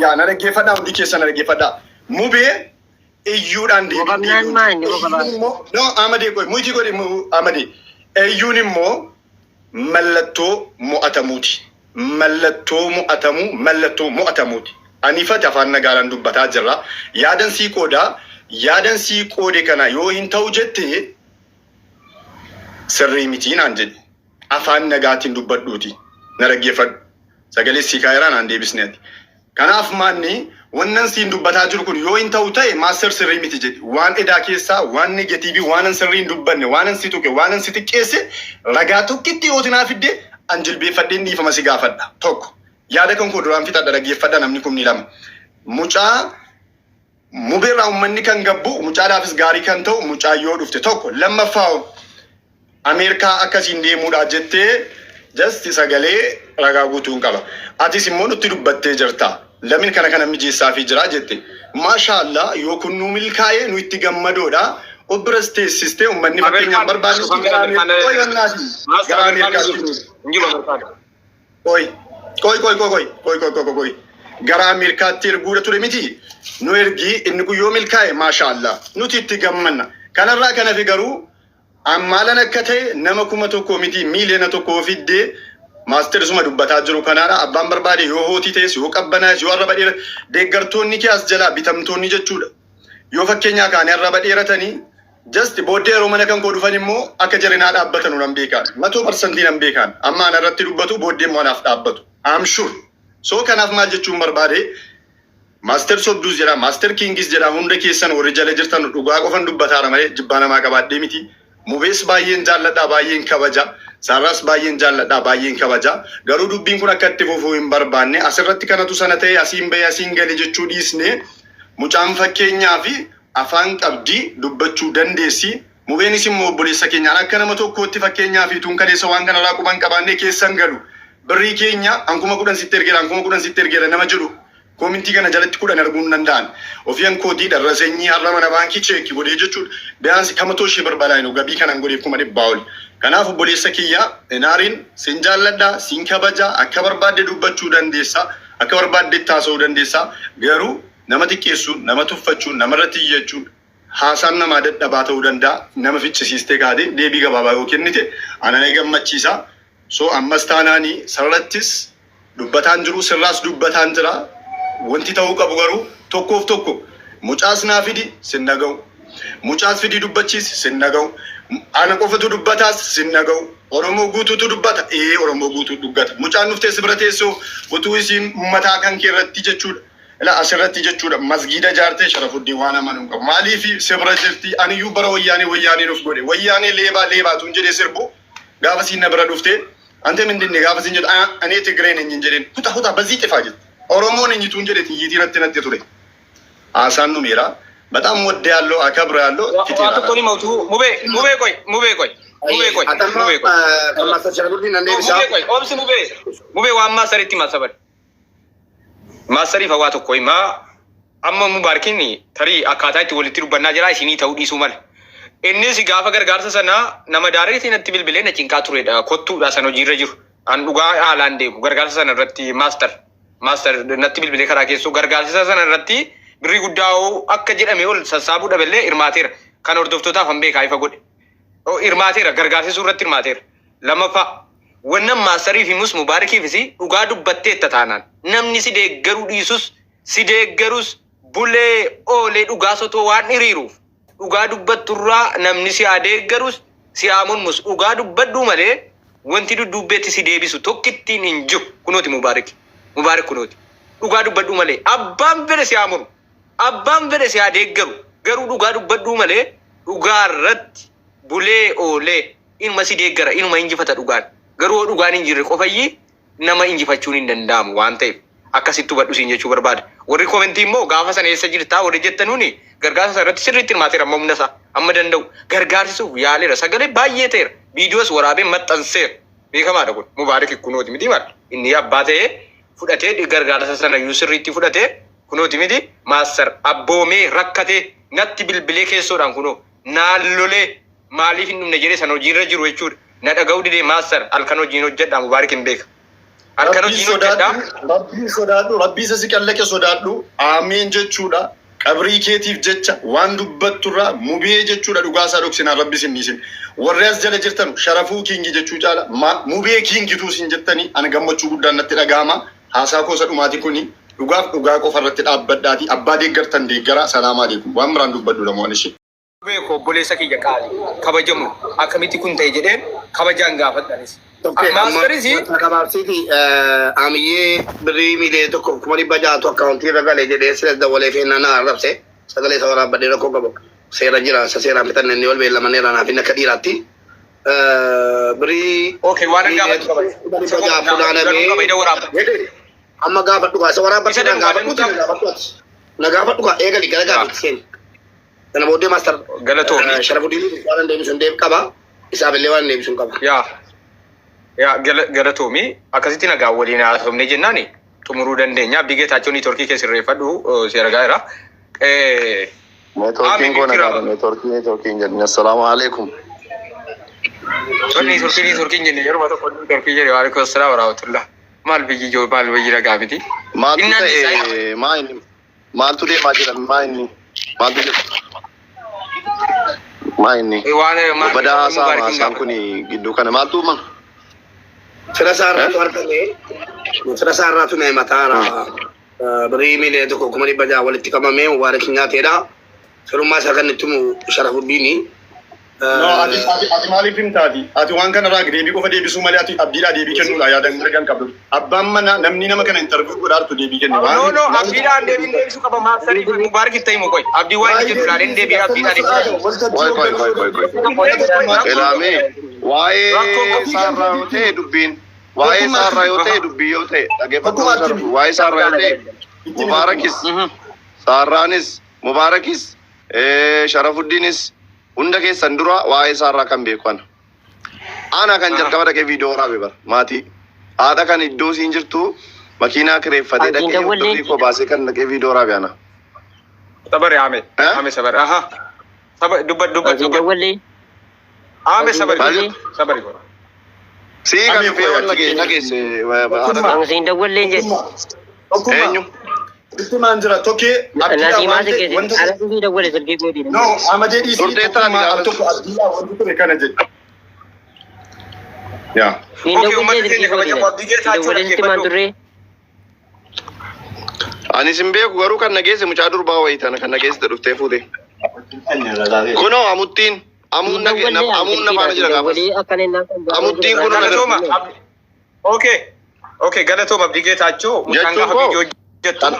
Yaa, na dhaggeeffadhaa, hundi keessan na dhaggeeffadhaa. Mubee iyyuudhaan deebiin Boqonnaan deebi'uuti. maa inni boqonnaa? Iyyuun immoo, no, Amadee, qoy, mute godhi Amadee. Iyyuun immoo mallattoo mo'atamuuti. Mallattoo mo'atamuu, mallattoo mo'atamuuti. Anifati afaan nagaadhaan dubbataa jirra. Yaadan sii qoodaa, yaadan sii qoode kana yoo hin ta'u jettee sirrii mitii naan jedhi. Afaan nagaatiin dubbadhuuti. Na dhaggeeffadhu. Sagalee sii kaayeraa naan deebisne ati. Kanaaf maanni wannan siin dubbataa jiru kun yoo hin ta'u ta'e, master, sirrii miti jedhi. Waan edaa keessaa, waan negative, waan an sirrii hin dubbanne, waan an si tuqe, waan an si xiqqeesse ragaa tokkitti yoo naa fidde, an jilbeeffadheen dhiifama si gaafadha. Tokko. Yaada kan koo duraan fixadha, dhaggeeffadha, namni kumni lama. Mucaa mubeerraa uummanni kan gabbu, mucaadhaafis gaarii kan ta'u mucaa yoo dhufte tokko. Lammaffaa, Ameerikaa akkasiin deemuudha jettee just sagalee ragaa guutuun qaba. Atis immoo nutti dubbattee jirta. Lamin kana kana mijeessaafii jira jette. Maashaallah, yoo kun nu milkaa'e nu itti gammadoodha. Of biras teessistee uummanni fakkeenyaaf barbaannutti gara Ameerikaa. Qoy bannaati. Gara Ameerikaatti. Hin jiru Ameerikaan. Qoy. Qoy, qoy, qoy, qoy, qoy, qoy, qoy, qoy. Gara Ameerikaatti erguudha ture miti. Nu ergii, inni kun yoo milkaa'e maashaallah. Nuti itti gammanna. Kanarraa kan hafe garuu ammaalan akka ta'e nama 1000 miti, 1 miiliyoona fiddee master suma dubbataa jiru kanaadha. Abbaan barbaade yoo hootii ta'es, yoo qabbanaa'es, yoo arraba dheera, deeggartoonni kee as jalaa bitamtoonni jechuudha. Yoo fakkeenyaa kaanii arraba dheeratanii just booddee yeroo mana kan koo dhufan immoo akka jarinaa dhaabbatanu nan beekaan. 100% nan beekaan. Amma ana irratti dubbatu, booddee immoo anaaf dhaabbatu. I'm sure. So kanaaf maal jechuun barbaade, Master Sobduus jedha, Master Kingis jedha, hunda keessan warri jala jirtan dhugaa qofan dubbataara malee jibbaa namaa qabaadhee miti. Mubees baay'een jaalladha, baay'een kabaja. Saarraas baay'een jaalladha, baay'een kabaja. Garuu dubbiin kun akka itti fufuu hin barbaanne, asirratti kanatu sana ta'e, asiin bahee asiin gale jechuu dhiisne, mucaan fakkeenyaa fi afaan qabdii dubbachuu dandeessi. Mubeenis immoo obboleessa keenyaan akka nama tokkootti fakkeenyaa fi tuun kaleessa waan kanarraa quban qabaannee keessan galu. Birrii keenya an 10,000 sitti ergeera, an 10,000 sitti ergeera nama jedhu comment kana jalatti 10 arguu hin danda'an. Ofii an kootii dharra sanyii har'a mana baankii check godhee jechuudha. Biyaansi kamatoo ishee barbaadaa jiru gabii kanan godheef 100,000 oli. Kanaaf obboleessa kiyya Inaariin sin jaalladha, sin kabaja, akka barbaadde dubbachuu dandeessa, akka barbaadde haasa'uu dandeessa. Garuu nama xiqqeessuun, nama tuffachuun, namarratti iyyachuun haasaan namaa dadhabaa ta'uu danda'a. Nama ficcisiistee kaatee deebii gabaabaa yoo kennite ana na gammachiisa. So ammas taanaanii sararrattis dubbataan jiru, sirraas dubbataan jira. Wanti ta'uu qabu garuu tokkoof tokko, mucaas naa fidi, sin dhaga'u. Mucaas fidii dubbachiisi, sin dhaga'u. Ana qofatu dubbataas, sin dhaga'u. Oromoo guutuutu dubbata. Ee, Oromoo guutuu dubbata. Mucaan dhuftee si bira teessoo utuu isiin mataa kan kee irratti jechuudha. Ila asirratti jechuudha, masgiida ijaartee Sharafuddin waan amanu hin qabu. Maaliif si bira jirti? Aniyyuu bara wayyaanee wayyaanee nuuf godhe. Wayyaanee leebaa leebaatuun jedhee sirbu gaafa siin na bira dhuftee ante mindinne gaafa siin jedhu, "እኔ ትግሬ ነኝ" hin jedheen, "ሁታ ሁታ በዚህ ጥፋ" jette. Oromoon eenyutuun jedhe xiyyiitii irratti natti ture. Haasaan numeera. በጣም ወደ ያለው አከብረ ያለው Waa tokko ni mautu. Mubee, mubee qoy, mubee qoy, mubee qoy, Atamma mubee qoy. Kan Master Sharafuddin nan deebisaa. Mubee qoy, oomsi mubee. Mubee waan maasaritti himaa sabar. Maasariif waa tokko himaa. Amma Mubaarkiin tarii akkaataa itti walitti dubbannaa jira, isinii ta'uu dhiisuu mala. Innis gaafa gargaarsa sanaa nama daareetii natti bilbilee na cinqaa turedha. Kottuudha san hojiirra jiru. An dhugaa haalaan deemu gargaarsa sana irratti master. Master natti bilbilee karaa keessoo gargaarsa sana irratti birrii guddaa akka jedhame ol sassaabuu dhaballee hirmaateera. Kan hordoftootaaf han beekaa ifa godhe. Hirmaateera, gargaarsisuu irratti hirmaateera. Lammaffaa, wannan maastariif himus, Mubaarakiifis, dhugaa dubbatteetta taanaan namni si deeggaruu dhiisus si deeggarus bulee oolee dhugaa sotoo waan hiriiruuf dhugaa dubbatturraa namni si haa deeggarus si haa mormus dhugaa dubbadhuu malee wanti dudduubbeetti si deebisu tokkittiin hin jiru. Kunooti Mubaarik, Mubaarik, kunooti, dhugaa dubbadhuu malee abbaan fedhe si haa mormu, abbaan fedhe si haa deeggaru, garuu dhugaa dubbadhuu malee dhugaa irratti bulee oolee inuma si deeggara, inuma injifata dhugaan. Garuu yoo dhugaan hin jirre qofayyii nama injifachuun hin danda'amu waan ta'eef akkasitti hubadhu siin jechuu barbaada. Warri comment immoo gaafa sana eessa jirtaa warri jettanuuni, gargaarsa sana irratti sirriitti hirmaateera, amma humna isaa amma danda'u gargaarsisuuf yaaleera, sagalee baay'ee ta'eera, viidiyoos waraabee maxxanseera, beekamaadha kun. Mubaarik kunooti miti, maal inni abbaa ta'ee fudhatee gargaarsa sana iyyuu sirriitti fudhatee, kunooti miti, master abboomee rakkatee natti bilbilee keessoodhaan kunoo naan lolee maaliif hin dhumne jedhee sana hojiirra jiru jechuudha. Na dhaga'uu didee master, halkan hojiin hojjedha, Mubaarik hin beeka. Halkan Rabbii hojiin hojjedha. sodaadhu, Rabbii sodaadhu, Rabbii isa si qallaqe sodaadhu, aameen jechuudha. Qabrii keetiif jecha waan dubbatturraa mubee jechuudha dhugaa isaa dhoksinaan Rabbi sin dhiisin. Warri as jala jirtan sharafuu kingi jechuu caala mubee kingituu sin jettanii ana gammachuu guddaan natti dhaga'ama. Haasaa koo isa dhumaati kuni dhugaaf dhugaa qofa irratti dhaabbadhaati abbaa deeggartan deeggaraa salaam aleekum waan biraan dubbadhu lamoon ishee. Beeku obboleessa kiyya qaali kabajamu akkamitti kun ta'e jedheen kabajaan gaafadhanis. Tokkee amma Maasteris wanta gabaabsiiti aamiyyee birrii 1,600,000tu akkaawuntii irra gale jedhee sila dawwalee fi na arrabse sagalee isa waraabbadhee rakkoo qabu seera jira isa seeraan fixanne inni wal beellamaneera naaf inni akka dhiiraatti birrii Okay, waan an miiliyoona gaafachuu qaba. tokkoof kuma Isa dhibba qofa ja'a gaafachuu qaba funaanamee ida waraabba. jedhe amma gaafadhu kaa isa waraabbadhu Isa na danuu gaafadhuuti na gaafadhu. gaafadhu ati na gaafadhu kaa eegali gara Yaa. gaafatti seeni. Kana booddee master Galatoomi. Sharafuddin waan deebisu hin deeb qaba. Isaaf illee waan deebisu hin qaba. Yaa. Yaa galatoomi akkasitti nagaa waliin haasofne jennaan xumuruu dandeenya. Abdii Geetaachoo niitoorkii kee sirreeffadhu si argaa jira. Neetworkiin Amin koo nitti nagaadha. raba. Neetworkii neetworkii hin jedhin. Assalaamu alaikum. Wanni niitoorkii niitoorkii hin jenne yeroo tokko niitoorkii jedhe waalaikum assalaam warahmatullah. Maal biyyi ijoo maal biyyi nagaa miti. Maaltu Innaan isaa ta'e maa inni? Maaltu deemaa jira maa inni? Maaltu jira? Maa inni? Waan maal Badaa haasaa mubaarakiin haasaan gaafata. kun gidduu kana maaltu uumama? Fira isaa Eh? irraatu argame. Fira isaa irraatu na himataara. Birrii 1,600,000 walitti qabamee Mubaarak nyaateedha. Firummaa isaa kan itti himu Sharafuddiini. No, ati ati ati maaliif himtaati? Ati waan kanarraa deebii qofa deebisuu malee ati abdiidhaa deebii kennuudha yaada mirga hin qabdu. Abbaan mana namni nama kana interview godhaartu deebii kenne. No, Waan no, abdiidhaan deebiin deebisuu qaba maastarii fi mubaarak itti himu qoy. Abdii waan inni jedhu ilaaleen deebi'ee abdiidhaan ibsa. Qoy qoy qoy qoy qoy. Ilaamee waa'ee Rakkoon qabu. isaarraa yoo ta'e dubbiin waa'ee isaarraa yoo ta'e dubbii yoo ta'e dhaggeeffadhu sharafu waa'ee isaarraa yoo ta'e Mubaarakis Saarraanis Mubaarakis Sharafuddiinis hunda keessan dura waa'ee isaarraa kan beeku ana. Ana kan jalqaba dhaqee viidiyoo waraabe bara maatii. Haadha kan iddoo isiin jirtu makiinaa kireeffatee Abdiin dhaqee dawwallee birrii koo baasee kan dhaqee viidiyoo waraabe ana. Sabari ame. Eh? Ame sabari. Aha. Saba dubbat dubbat Abdiin dubbat. dawwallee Ame Abdiin sabari. Maal dawwallee jettu? Sabari. Sii kan Amee dhufee qoy wal ati. nageesse haadha kan. Abdiin dawwallee jedhe. Tokkummaa. Eenyu? Itti maan jira tokkee abdiidhaa Nasiimaa waan ta'e si wanta geesse. Alatti dawwale silkii kootiin. No, amadee dhiisii Turtee taati tokkummaa al gaafas. tokko abdiidhaa wanti ture kana jedhe. Yaa. Niin Okay, dawwallee uummata silkii keenya kootiin. kabajamoo Abdii Geetaachoo Dawwalee sitti maan dhaggeeffadhu. turree. Ani sin beeku garuu kan nageesse mucaa durbaa wayii tana kan nageessite dhuftee fuute. Kunoo amuttiin amuun Niin nage dawwallee amuun na faana silkiidhaan jira gaafas. dawwalee akkana innaan kan Amuttiin kunoo na Galatooma. Okay. Okay, galatooma Abdii Geetaachoo mucaan jechuun gaafa koo viidiyoo hojjettu. kana.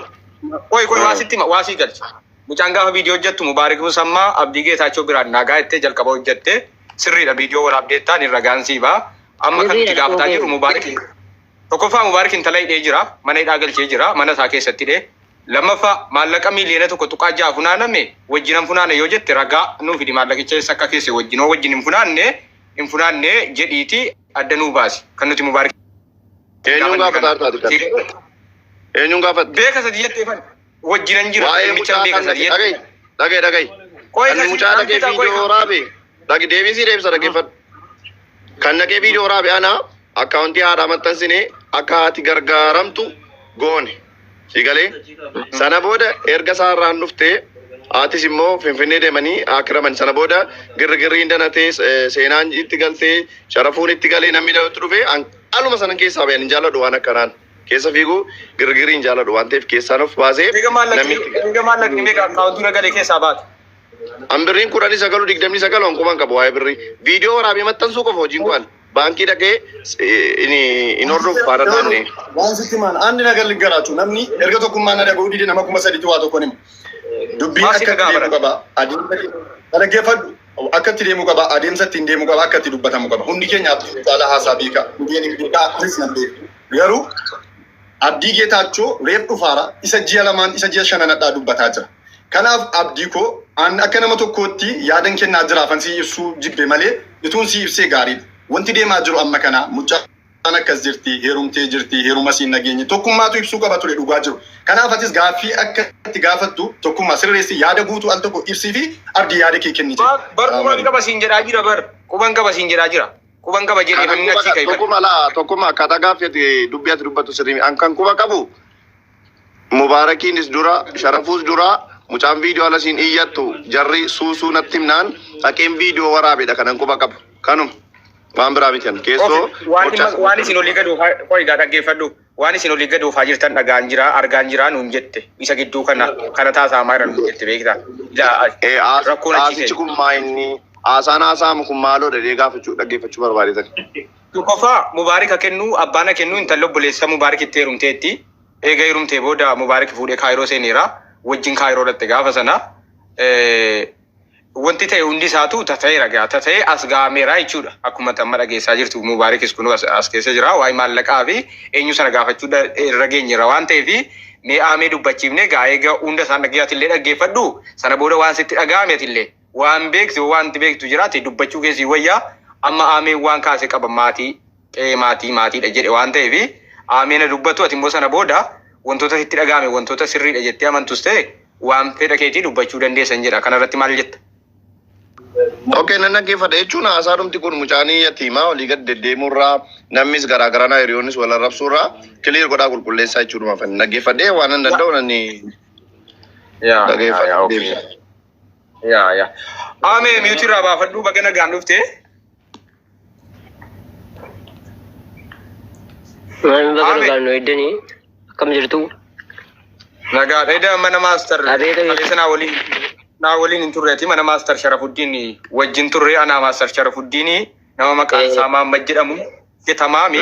Qoy qoy waasitti hima waasii galcha. Mucaan gaafa viidiyoo hojjettu Mubaarik Musammaa Abdii Geetaachoo biraan nagaa jettee jalqaba hojjette sirriidha viidiyoo waraabdeettaan irra gaansii ba'a. Amma kan nuti Sirriidha gaafataa jirru dhugee. Mubaarik tokkoffaa Mubaarik intala hidhee jira mana hidhaa galchee jira mana isaa keessatti hidhee. Lammaffaa maallaqa 1.6 miliyoona funaaname wajjinan funaane yoo jette ragaa nuu fidi maallaqicha eessa akka keesse wajjinoo wajjin hin funaanne hin funaanne jedhiiti adda nuu baasi kan nuti Mubaarik Eenyuun gaafanne gaafata kana. hartaati kan? Eenyuun gaafatte? Beeka sadi jettee fan wajjinan jira Waa'ee dhimmicha mucaa beeka kan sadi dhaqee jette. dhaga'i dhaga'i dhaga'i. Qoy Kan kasi mucaa an dhaqee fixa qoy viidiyoo waraabe dhaqi deebisii deebisa dhaggeeffadhu. Kan dhaqee viidiyoo waraabe ana akkaawuntii haadhaa maxxansine akka haati gargaaramtu goone. Si galee sana booda erga isaarraan dhuftee haatis immoo Finfinnee deemanii akiraman sana booda girgirriin danatee seenaan itti galtee sharafuun itti galee namni itti dhufee aluma sana keessaa bayan hin jaalladhu waan akkanaan keessa fiiguu girgirriin jaalladhu waan ta'eef keessaan of baasee Eega namni maallaqni itti gale. eega maallaqni meeqa akkaawuntii nagalee keessaa baate. An birriin 19 29 honkuman qabu waa'ee birrii. Viidiyoo waraabee maxxansuu qofa hojiin kun baankii dhaqee hin hordofu faana taanne. Waan sitti maan አንድ ነገር ልንገራችሁ namni erga tokkummaa na dhaga'uu dide nama 3000tu waa tokko nima. Dubbiin Maasii akka itti dhagaa deemuu bara. qaba. Adeemsa dhaggeeffadhu. Akka itti deemuu qaba. Adeemsa ittiin deemuu qaba. Akka itti dubbatamuu qaba. Hundi keenya abdii caalaa haasaa beeka. Hundeen hin beekaa. Anis nan beeka. Garuu Abdii Geetaachoo reef dhufaara isa ji'a lamaan isa ji'a shananadhaa dubbataa jira. Kanaaf abdii koo an akka nama tokkootti yaadan kennaa jiraafan si ibsuu jibbe malee ituun si ibsee gaariidha. Wanti deemaa jiru amma kana mucaan akkas jirti heerumtee jirti heeruma siin nageenye tokkummaatu ibsuu qaba ture dhugaa jiru. Kanaaf atis gaaffii akka itti gaafattu tokkummaa sirreessi yaada guutuu al tokko ibsii fi abdii yaada kee kenni jedhe. Bar quban qaba siin jedhaa jira bar. Quban qaba siin jedhaa jira. Quban qaba jedhee Kanan fanni quba achii ka'e. Tokkuma laa, tokkuma akkaataa gaaffii ati dubbii ati dubbattu sirrii an kan quba qabu Mubaarakiinis dura, Sharafuus dura, mucaan viidiyoo ala siin iyyattu jarri suusuu natti himnaan dhaqeen viidiyoo waraabedha kanan quba qabu. Kanuma waan biraa miti an keessoo Okay, waan gochaa dhimma waan isin olii gad oofaa qoy gaa dhaggeeffadhu. Waan isin olii gad oofaa jirtan dhagaan jira argaan jira nuun jette. Isa gidduu kana kana taasaamaa jira nuun jette beektaa. Ilaa Eh, rakkoon achi haasichi seene. kun maa inni haasaan haasa'amu kun maaloo jedhee gaafachuu dhaggeeffachuu barbaadetan. Tokkoffaa Mubaarika kennuu abbaana kennuu intalli obboleessa Mubaarik itti heerumteetti. Eega heerumtee booda Mubaarik fuudhee Kaayiroo seeneera. Wajjin Kaayiroo dhatte gaafa sana. Wanti ta'e hundi isaatu tata'eera gaa tata'ee as ga'ameera jechuudha. Akkuma amma dhageessaa jirtu Mubaarikis kun as keessa jira. Waa'ee maallaqaa fi eenyu sana gaafachuu irra geenyeera waan ta'eef mee aamee dubbachiifne gaa eega hunda isaan dhaggeeffatillee dhaggeeffadhu sana booda waan sitti dhaga'ame atillee waan beektu wanti beektu jiraate dubbachuu keessi wayyaa. Amma aameen waan kaase qaba, maatii qe'ee maatii maatiidha jedhe waan ta'eef aameen dubbatu, ati immoo sana booda wantoota sitti dhaga'ame wantoota sirriidha jettee amantus ta'e waan fedha keetii dubbachuu dandeessan jedha. Kanarratti maal jetta? Okay, nan dhaggeeffadha jechuun haasaadhumti kun mucaanii yatiimaa olii gad deddeemuurraa namnis garaa garanaa hiriyoonnis wal arrabsuurraa clear godhaa qulqulleessaa jechuudha. Fan dhaggeeffadhee waan nan danda'u nanni Yaa yaa dhaggeeffadha okay. deebisa. Yaa yaa. Aamee mute irraa baafadhuu, baga nagaan dhufte. Waan baga Aamee. nagaan nu eddanii akkam jirtu? Nagaadha. Eda mana master Abeet abeet. kaleessa naa waliin hin turreeti, mana master Sharafuddin wajjin turre. Anaa master Sharafuddin nama maqaan isaa Mahammad jedhamu Tamaami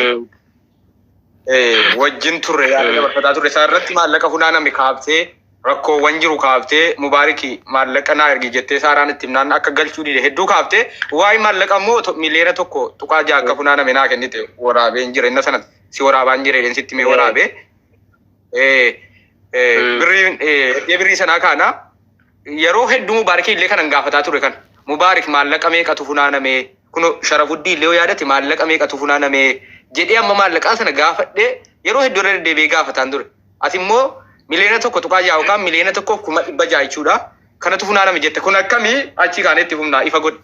wajjin turre, yaada dabarfataa turre. Isaa irratti maallaqa funaaname kaaftee, rakkoowwan jiru kaaftee, Mubaariki maallaqa naa ergi jettee Saaraan itti himnaan akka galchuu dide hedduu kaaftee, waa'ee maallaqa immoo 1.6 miliyoona akka funaaname naa kennite waraabeen jira. Inna sana si waraabaan jira jedheen sitti mee waraabee. Birriin birrii sanaa kana yeroo hedduu Mubaarakii illee kanan gaafataa ture kan Mubaarik maallaqa meeqatu funaaname, kun Sharafuddii illee yoo yaadate maallaqa meeqatu funaaname jedhee amma maallaqaa sana gaafadhee yeroo hedduu irra deddeebi'ee gaafataan ture. Ati immoo 1.6 miliyoona yookaan 1,600,000 jechuudha. Kanatu funaaname jette, kun akkamii achi kaanee itti fufnaa, ifa godhe.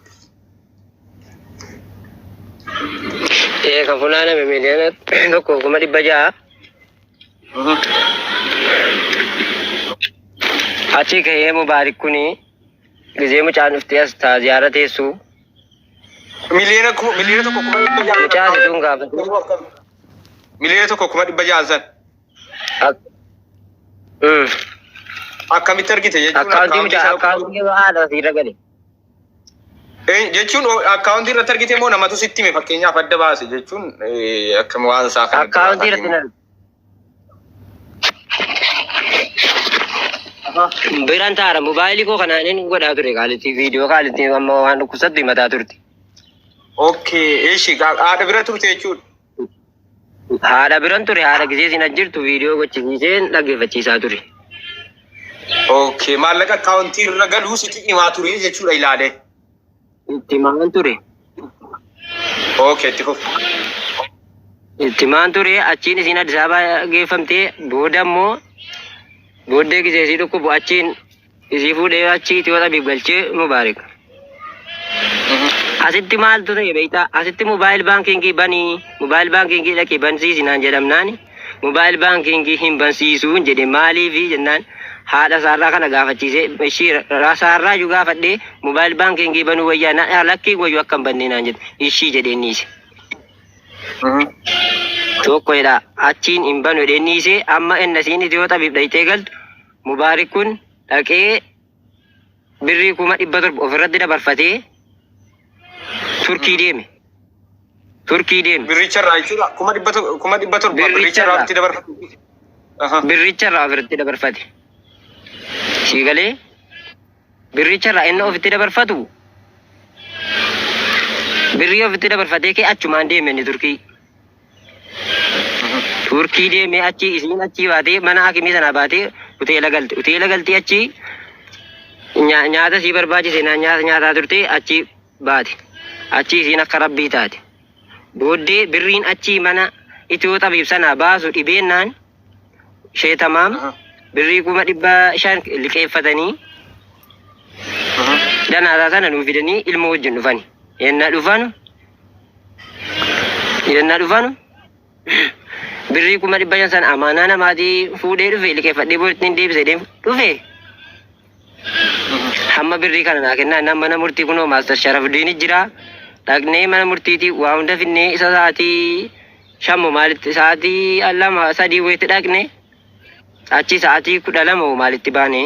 Kan funaaname 1,600,000. Achi ka'ee Mubaarik kuni gizee mucaan dhuftee as taaziyaara teessu 1,100,000. Mucaa asituun gaafate. 1,600,000 san akkamitti argite jechuun Akkaawuntii mucaa isaa akkaawuntii haadha asiirra gale. Jechuun akkaawuntii irratti argite moo namatu sitti hime, fakkeenyaaf adda baase jechuun akkam waan isaa kana adda Akkaawuntii baasaa irratti deemu. nan biraan taara mobaayilii koo kanaan godhaa ture, qaalitti viidiyoo qaalitti amma waan dhukkubsattu himataa turte. Okay, eeshi haadha bira turte jechuudha. Haadha biran ture, haadha gisee isin as jirtu viidiyoo gochisiiseen dhaggeeffachiisaa ture. Okay, maallaqa akkaawuntii irra galuu sitti himaa ture jechuudha ilaalee. Itti himaan ture. Okay, itti fufi. Itti himaan ture, achiin isin Addis Ababaa geeffamtee booda immoo booddee gisee isii dhukkubu achiin isii fuudhee achii Itiyoo Xabiib galchee Mubaarik. Asitti maaltu ta'e beektaa? Asitti mobile banking banii, mobile banking dhaqee bansiisi naan jedhamnaani mobile banking hin bansiisuun jedhe. Maaliifi jennaan haadha isaarraa kana gaafachiisee ishii saarraa iyyuu gaafadhee mobile banking banuu wayyaa na lakkii wayyu akka hin bannee naan jedhe, ishii jedhee niise. Tokko jedha achiin hin banu jedhee niise. Amma innasiin Itiyoo Xabiib dhayitee galtu Mubaarik kun dhaqee birrii 700,000 ofirratti dabarfatee Turkii deeme. Turkii deeme. Birricha irraa jechuudha. 700,000 birricha irraa Birricha ofitti dabarfatu. Aha. Birricha irraa ofirratti dabarfate. Sii galee, birricha irraa inni ofitti dabarfatu birrii ofitti dabarfatee kee achumaan deeme inni Turkii. Turkii deemee achi isiin achii baatee mana hakimii sanaa baatee hoteela galte. Hoteela galtee achii nyaata sii barbaachise naan nyaata nyaataa turte, achi baate. Achi isiin akka rabbii taate. Booddee birriin achii mana Itiyoo Xabiib sanaa baasu dhibeennaan sheetamaam birrii 500,000 liqeeffatanii danaataa sana nuu fidanii ilmoo wajjin dhufani. Yenna dhufan Yennaa dhufanu birrii 500,000 sana amaanaa namaatii fuudhee dhufe liqeeffadhee booddee deebisee deemu dhufe. Hamma birrii kana naa kennaa innaan mana murtii kunoo maastar Sharafuddin jira. Dhaqnee mana murtiitii waa hunda finnee isa sa'aatii shammo maalitti sa'aatii 2 3 wayitti dhaqne achi sa'aatii 12 maalitti baane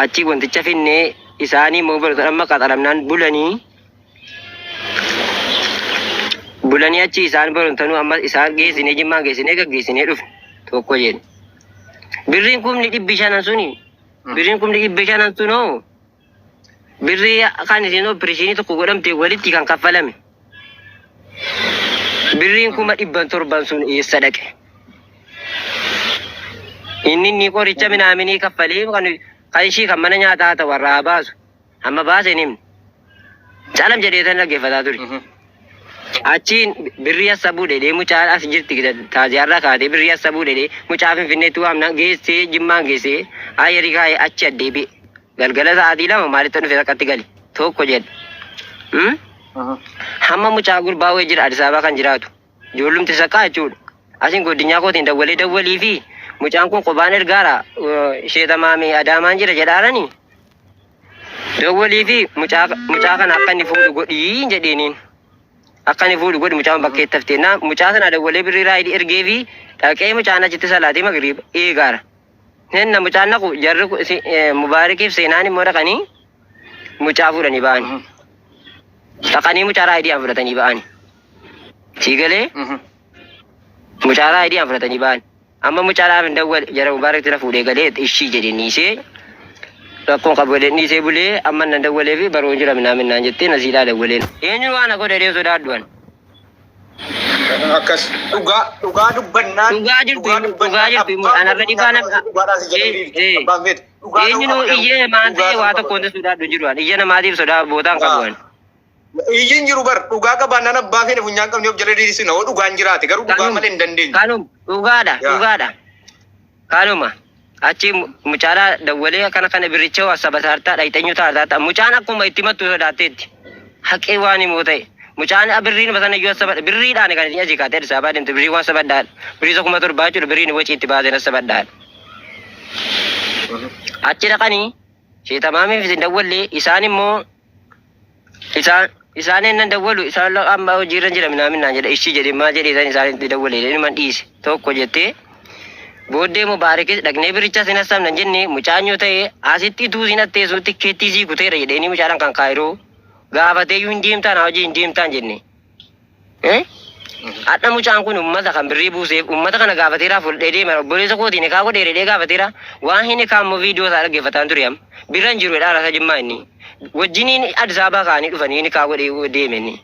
achi wanticha finnee isaanii immoo barata amma qaxaramnaan bulanii bulanii achi isaan barontanuu amma isaan geessinee jimmaan geessinee gaggeessinee dhufne tokko jedhe. Birriin 500,000 suni birriin 500,000 sunoo birrii kan isin opereeshinii tokko godhamte walitti kan kaffalame. Birriin 700,000 sun eessa dhaqe? Inni inni qoricha minaaminii kaffalee kan ishii kan mana nyaataa ta'u warraa haa baasu. Amma baase hin himne. Calam jedhee tan dhaggeeffataa ture. Achiin birrii assabuu dhedhee mucaa as jirti taaziyaarraa kaatee birrii assabuu dhedhee mucaa Finfinneetti waamna geessee Jimmaan geessee ayyarii kaa'ee achi addeebi'e. Galgala sa'aatii 2 maalitti dhufe takkatti gale tokko jedhe. Hamma mucaa gurbaa wayii jira Addis Ababaa kan jiraatu. Ijoollumti saqqaa jechuudha. Asin godinyaa kootiin dawwalee dawwalii fi mucaan kun qobaan ergaara sheetamaame Adaamaan jira jedhaarani. Dawwalii fi mucaa mucaa kana akka inni fuudhu godhii jedheeniin. Akka inni fuudhu godhi mucaan bakkeetti haftee. Na mucaa sana dawwalee birrii raayidii ergee fi dhaqee mucaan achitti salaatee magriiba eegaara. Henna mucaan naqu jarri Mubaarikiif seenaan immoo dhaqanii mucaa fuudhanii ba'ani. Dhaqanii mucaa raayidii fudhatanii ba'ani. Sii galee mucaa raayidii fudhatanii ba'ani. Amma mucaadhaaf hin dawwale jara Mubaarikitti na fuudhee galee ishii jedhee niisee rakkoon qabu jedhee niisee bulee amma nan dawwalee fi baroon jira minaa minnaan jettee nasiidhaa dawwaleen. Eenyuun waan na godhe jedhee sodaadhu ani. Akkas dhugaa dhugaa dubbannaan Dhugaa jirtu dhugaa himu dhugaa dubbannaan jirtu himu abbaan anarra fedhe dhibaa funyaan nama qabate dhugaadhaan si jala hiriirti abbaan fedhe dhugaa ta'uu eenyunuu qaba garuu iyyee maan dhugaa ta'e ta'uu waa qaba tokko wanti sodaadhu hin jiru ani iyya namaatiif sodaa bootaan qabu ani. Iyyi hin jiru bar dhugaa qabaannaan abbaa fedhe funyaan qabne of jala hiriirsina hoo dhugaan jiraate garuu dhugaa Kanuma malee hin dandeenyu. kanuma dhugaadha Yaa. dhugaadha kanuma achi mucaadhaa dawwalee akkana kana birricha waa saba saartaa dhayxanyuu taartaa mucaan akkuma itti mattu sodaatteetti haqee waan himoo ta'e mucaan birriin sana iyyuu asabadha birriidhaan kan isin asii kaatee Addis Ababaa deemte birrii waan sabadhaadha birrii isa 7,000 jechuudha birriin wacii itti baaseen asabadhaadha. Achi dhaqanii sheetamaamiif isin dawwallee isaan immoo isaan isaan ennan dawwalu isaan amma hojiirra jira minaamin naan jedha ishii jedhe maal jedhe isaan isaan itti dawwale jedhe dhiise tokko jettee booddee Mubaarikis dhaqnee biricha sin hassaabna hin jenne mucaan yoo ta'e asitti utuu sin atteessu tikkeettii sii kuteera jedheenii mucaadhaan kan kaayiroo gaafatee iyyuu hin deemtaan haa hojii hin deemtaan jenne. Eh? Hadha mucaan kun ummata kan birrii buuseef ummata kana gaafateeraa fuudhee deema obboleessa kootiin hikaa godheera jedhee gaafateera waan hin hikaa immoo viidiyoo isaa dhaggeeffataan ture amma bira hin jiru jedhaa rasa jimmaa inni wajjiniin Addis Ababaa ka'anii dhufanii hikaa godhee deeme inni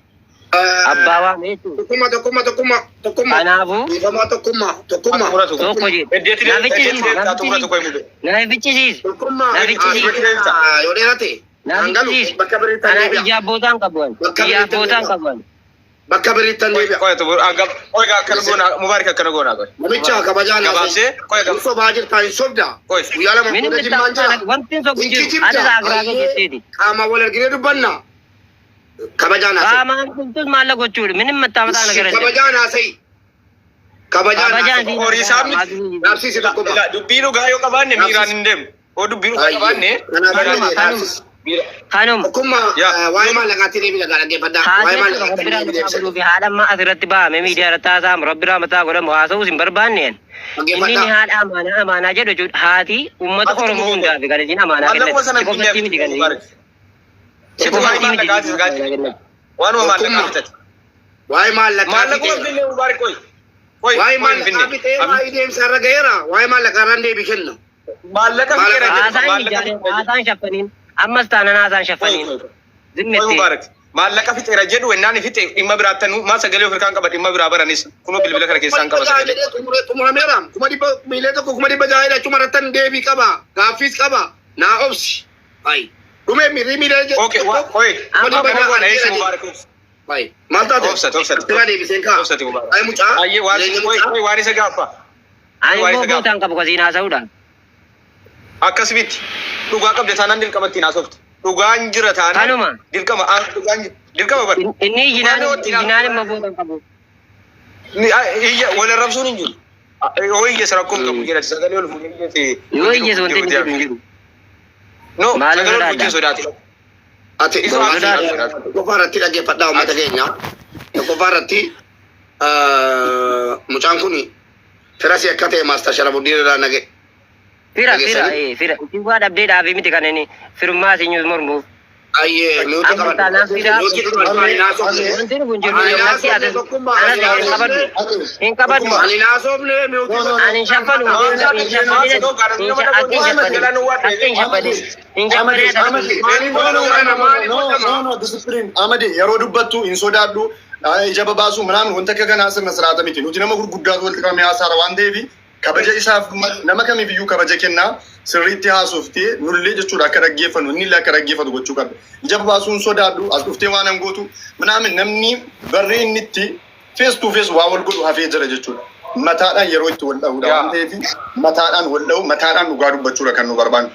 abbaa waame jechuudha. Tokkummaa tokkummaa tokkummaa tokkummaa. Kanaafuu Dhiifamaa tokkummaa tokkummaa. Muratu. tokko jedhe Eddeetti na deebita fichisiisi eddeetti na deebita muratu fichisiisi qoy mube. na fichisiisi Tokkummaa. na fichisiisi Asirratti deebita. Yoo dheerate. na Naan galu fichisiisi bakka biriittan ana deebi'a. ija abbootaan qabu ani Bakka ija biriittan abbootaan deebi'a. qabu ani. Bakka biriittan Qoy deebi'a. qoy qoy akkana goona Mubaarik akkana goona qoy. Namicha kabajaa naasee. Gabaabsee qoy Hin sobaa jirtaa hin sobda. Qoy. Guyyaa lama Minim booda jimmaan jira. wanti hin sobu Hin jiru kijibda. ani saagiraa jetteeti. Qaama wal arginee dubbanna. Kabajaa naasee. Qaamaan dhuftus maalla gochuudha. Minim mattaamataa na gara jedhe. Kabajaa naasee. Kabajaa Kabajaan naasee. Horii isaa miti. Dhaabsiisi tokkummaa. Ila dubbii dhugaa yoo qabaanne miiraan hin deemnu. Yoo dubbii dhugaa qabaanne Kanaaf miiraan illee dhaabsisi. miira. Kanuma. Tokkummaa Yaa. waa'ee maallaqaatti deebi'a gaa dhaggeeffadhaa. Waa'ee Haasa'e maallaqaatti rabbi deebi'a rahmataa deebisa. godhuu fi haadha ammaa asirratti bahamee miidiyaa irratti haasa'amu rabbi rahmataa godhamu haasa'uus hin barbaanneen. Inni inni Dhaggeeffadhaa. haadha amaanaa amaanaa jedhu jechuudha. Haati uummata Ati Oromoo tumuu hundaaf kan isiin amaanaa Maallaquma kennate. sana Si qofatti miti kan isiin. Mubaarik. Si Situ waa'ee qofatti miti maallaqaati isiin sagaatti. amaanaa kennate. Waanuma maallaqaa Tokkummaa. bitate. Waa'ee maallaqaa Maallaquma fixee. finne Mubaarik qoy. Qoy Waa'ee qoy maallaqaa finne. fixee waa'ee deemsa irra ga'eera. Waa'ee maallaqaa irraan deebii kenna. Maallaqa fixeera jedhu Haasaan maallaqa ijaaree fixeera jedhu. haasaan shaffaniin ammas taanaan haasaan Qoy shaffaniin. qoy qoy. Qoy Zimmettee. Mubaarak. Maallaqa fixeera jedhu ennaan fixe dhimma biraattanuu maa sagalee of hirkaan qaba dhimma biraa baranis kunoo bilbila kana keessaan qaba sagalee. Xumurameera. 100,000 miilee tokko 600,000 achuma irrattan deebii qaba. Gaaffiis qaba. Naa obsi. Ayi. Dhumee miirri miilee jedhu Okay, wa qoy. kuma dhibba Akkana ja'a goona eessi jedha. Mubaarak obsi. Ayi. Maal taate? Obsati obsati. Sira deebiseen kaa. Obsati Mubaarak. Ayi mucaa. Ayyee waan Jireenya qoy mucaa. qoy waan isa gaaffa. Ani Waan immoo isa gaaffa. bootaan qabu kasiin haasa'uudha. Akkas miti. Dhugaa qabda taanaan dirqama ittiin haasoftu. Dhugaan jira taanaan Kanuma. dirqama dhugaan Dirqama bara. Inni iyyinaan immoo booda hin qabu. Iyya wal arrabsuun hin jiru. Yoo iyya rakkoon qabu jedha, sagalee ol fuudhee iyya. Yoo iyya wanti inni jedhu hin jiru. No, Maal sagalee ol sodaadha? fuudhee sodaate. Ati Isa waan sodaatu. tokkoffaa irratti, dhaggeeffadhaa uummata keenya. Tokkoffaa irratti, mucaan kun firasii akka ta'e Master Sharafuddin irraa nage. Fira, fira. Isin waa dhabdee dhaabee miti kan inni firummaa isin mormuuf. Ayyee, nuti Amma taanaan fira. Nuti qabadhu, ani naasofne. Wanti kun jiru Ani natti naasofne ati tokkummaa. anas hin qabadhu. Hin qabadhu. Ani naasofne nuti. Ani hin shaffanu. Hin shaffanin. Akka hin shaffanin. Akka hin shaffanin. Hin shaffanin. No, discipline. Amade, yeroo dubbattu hin sodaadhu, ija babaasu ምናምን wanta akka kanaa sirna siraata miti. Nuti nama gurguddaatu walitti qabamee haasaara waan ta'eef, kabaja isaaf, nama kamiifiyyuu kabaja kennaa, sirriitti haasooftee nullee jechuudha akka dhaggeeffannu, inni illee akka dhaggeeffatu gochuu qabda. Ija babaasuun sodaadhu, as dhuftee waan hangootu ምናምን, namni barri inni itti face to face waa wal godhu hafee jira jechuudha. Mataadhaan yeroo itti wal dha'uudha waan ta'eef, mataadhaan wal dha'u, mataadhaan dhugaa dubbachuudha kan nu barbaannu.